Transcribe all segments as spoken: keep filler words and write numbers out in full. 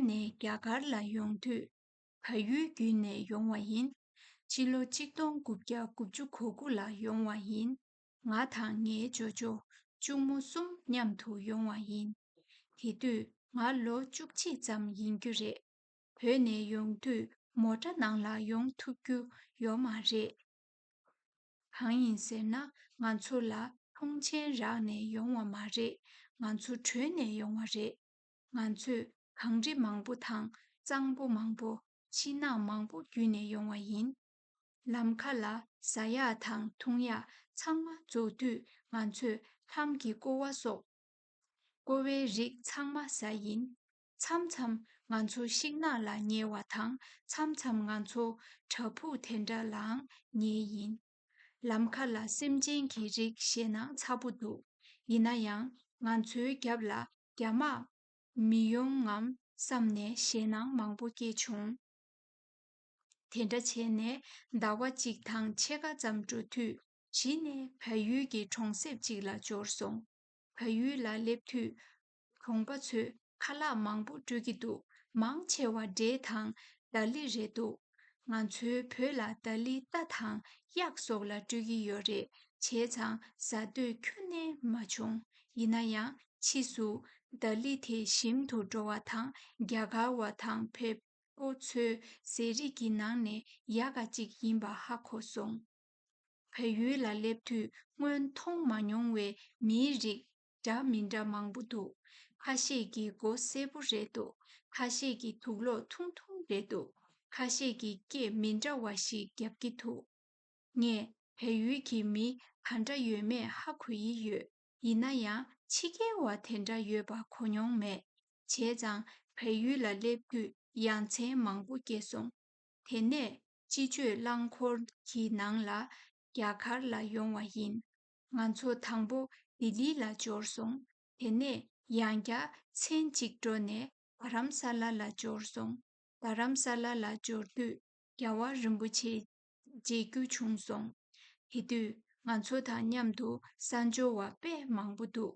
ནས་རྒྱ་གར་ལ་ཡོང་དུས། བལ་ཡུལ་བརྒྱུད་ནས་ཡོང་བ་ཡིན། ཕྱི་ལོ་གཅིག་སྟོང་དགུ་བརྒྱ་དགུ་བཅུ་གོ་དགུ་ལ་ཡོང་བ་ཡིན། ང་དང་ངའི་ཇོ་ཇོ་གཅུང་མོ་གསུམ་མཉམ་དུ་ཡོང་བ་ཡིན། དེ་དུས་ང་ལོ་བཅུ་གཅིག་ཙམ་ཡིན་རྒྱུ་རེད། བོད་ནས་ཡོང་དུས་མོ་ཊ་ནང་ལ་ཡོང་ཐུབ་རྒྱུ་ཡོད་མ་རེད། གང་ཡིན་ཟེར་ན། ང་ཚོ་ལ་མཐོང་མཆན་རག་ནས་ཡོང་བ་མ་རེད། ང་ཚོ་བྲོས་ནས་ཡོང་བ་རེད། ང་ཚོས་གངས་རི་མང་པོ་དང་གཙང་པོ་མང་པོ། ཤིང་ནགས་མང་པོ་བརྒྱུད་ནས་ཡོང་བ་ཡིན། ལམ་ཁ་ལ་ཟ་ཡག་དང་འཐུང་ཡག་ཚང་མ་རྫོགས་དུས། ང་ཚོས་ལྷམ་གྱི་ཀོ་བ་སོགས། ཀོ་བའི་རིགས་ཚང་མ་ཟ་ཡིན། མཚམས་མཚམས་ང་ཚོ་ཤིང་ནགས་ལ་ཉལ་བ་དང་། མཚམས་མཚམས་ང་ཚོ་བྲག་ཕུག་དེ་འདྲ་ལའང་ཉལ་ཡིན། ལམ་ཁ་ལ་སེམས་ཅན་གྱི་རིགས་ཞེད་སྣང་ཚ་པོ་འདུག་ཡིན་ན་ཡང་། ང་ཚོའི་རྒྱབ་ལ་རྒྱ་དམག་མི་ཡོང་ངམ་བསམ་ནས་ཞེད་སྣང་མང་པོ་སྐྱེས་བྱུང་། དེ་འདྲ་བྱས་ནས་ཟླ་བ་གཅིག་དང་ཕྱེད་ཀ་ཙམ་འགྲོ་དུས། གཞི་ནས་བལ་ཡུལ་གྱི་གྲོང་གསེབ་ཅིག་ལ་འབྱོར་སོང་། བལ་ཡུལ་ལ་སླེབས་དུས། གྲོང་པ་ཚོས་ཁ་ལག་མང་པོ་སྤྲོད་ཀྱི་འདུག་མང་ཆེ་བ་འབྲས་དང་དར་ལི་རེད་འདུག་ང་ཚོའི་བོད་ལ་དར་ལི་རྟ་དང་གཡག་སོགས་ལ་སྤྲོད་ཀྱི་ཡོད་རེད། བྱས་ཙང་ཟ་འདོད་ཁྱོན་ནས་མ་བྱུང་། ཡིན་ན་ཡང་ཕྱིས་སུ་དར་ལི་དེ་ཞིམ་དུ་འགྲོ་བ་དང་། རྒྱ་གར་བ་དང་བལ་པོ་ཚོའི་ཟས་རིགས་ཀྱི་ནང་ནས་ཡག་ག་ཅིག་ཡིན་པ་ཧ་གོ་སོང་། བལ་ཡུལ་ལ་སླེབས་དུས་སྔོན་མཐོང་མ་མྱོང་བའི་མིའི་རིགས་འདྲ་མི་འདྲ་མང་པོ་འདུག་ཁ་ཤས་ཀྱི་མགོ་སེར་པོ་རེད་འདུག་ཁ་ཤས་ཀྱི་དུག་ལོག་ཐུང་ཐུང་རེད་འདུག་ཁ་ཤས་ཀྱིས་སྐད་མི་འདྲ་བ་ཞིག་རྒྱབ་ཀྱི་འདུག་ངས་བལ་ཡུལ་གྱི་མི་ག་འདྲ་ཡོད་མེད་ཧ་གོ་ཡི་ཡོད། ཡིན་ན་ཡང་ཕྱི་རྒྱལ་བ་དེ་འདྲ་ཡོད་པ་གོ་མྱོང་མེད། བྱས་ཙང་བལ་ཡུལ་ལ་སླེབས་དུས་ཡ་མཚན་མང་པོ་སྐྱེས་སོང་། དེ་ནས་སྤྱི་སྤྱོད་རླངས་འཁོར་གྱི་ནང་ལ་རྒྱ་གར་ལ་ཡོང་བ་ཡིན། ང་ཚོ་དང་པོ་ལྡི་ལི་ལ་འབྱོར་སོང་། དེ་ནས་ཡང་བསྐྱར་མཚན་གཅིག་འགྲོ་ནས་རྡ་རམ་ས་ལ་ལ་འབྱོར་སོང་། རྡ་རམ་ས་ལ་ལ་འབྱོར་དུས་རྒྱལ་བ་རིན་པོ་ཆེ་མཇལ་རྒྱུ་བྱུང་སོང་། དེ་དུས་ང་ཚོ་དང་མཉམ་དུ་གསར་འབྱོར་བ་དཔེ་མང་པོ་འདུག་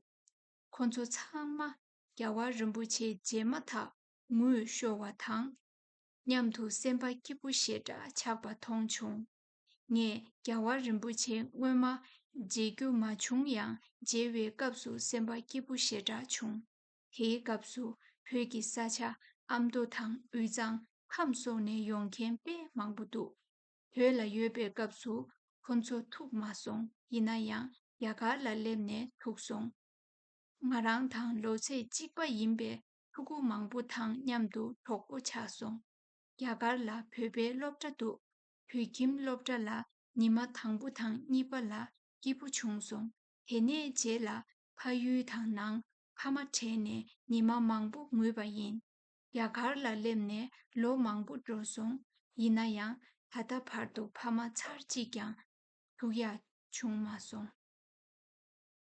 ཁོ་ཚོ་ཚང་མ་རྒྱལ་བ་རིན་པོ་ཆེ་མཇལ་མ་ཐག་ངུ་ཤོར་བ་དང་། མཉམ་དུ་སེམས་པ་སྐྱིད་པོ་ཞེ་དྲག་ཆགས་པ་མཐོང་བྱུང་། ངས་རྒྱལ་བ་རིན་པོ་ཆེ་སྔོན་མ་མཇལ་རྒྱུ་མ་བྱུང་ཡང་། མཇལ་བའི་སྐབས་སུ་སེམས་པ་སྐྱིད་པོ་ཞེ་དྲག་བྱུང་། དེའི་སྐབས་སུ་བོད་ཀྱི་ས་ཆ་ཨ་མདོ་དང་དབུས་གཙང་ཁམས་སོགས་ནས་ཡོང་མཁན་དཔེ་མང་པོ་འདུག་བོད་ལ་ཡོད་པའི་སྐབས་སུ་ཁོ་ཚོ་ཐུག་མ་སོང་། ཡིན་ན་ཡང་རྒྱ་གར་ལ་སླེབས་ནས་ཐུག་སོང་། ང་རང་དང་ལོ་ཚད་གཅིག་པ་ཡིན་པའི་ཕྲུ་གུ་མང་པོ་དང་མཉམ་དུ་གྲོགས་པོ་ཆགས་སོང་། རྒྱ་གར་ལ་བོད་པའི་སློབ་གྲྭ་འདུག་བོད་ཁྱིམ་སློབ་གྲྭ་ལ་ཉི་མ་དང་པོ་དང་གཉིས་པ་ལ་སྐྱིད་པོ་བྱུང་སོང་། དེ་ནས་རྗེས་ལ་ཕ་ཡུལ་དང་ནང་ཕ་མ་བྲལ་ནས་ཉི་མ་མང་པོ་ངུས་པ་ཡིན། རྒྱ་གར་ལ་སླེབས་ནས་ལོ་མང་པོ་འགྲོ་སོང་། ཡིན་ན་ཡང་ད་ལྟ་བར་དུ་ཕ་མ་ཚར་གཅིག་ཀྱང་ཐུག་ཡག་བྱུང་མ་སོང་།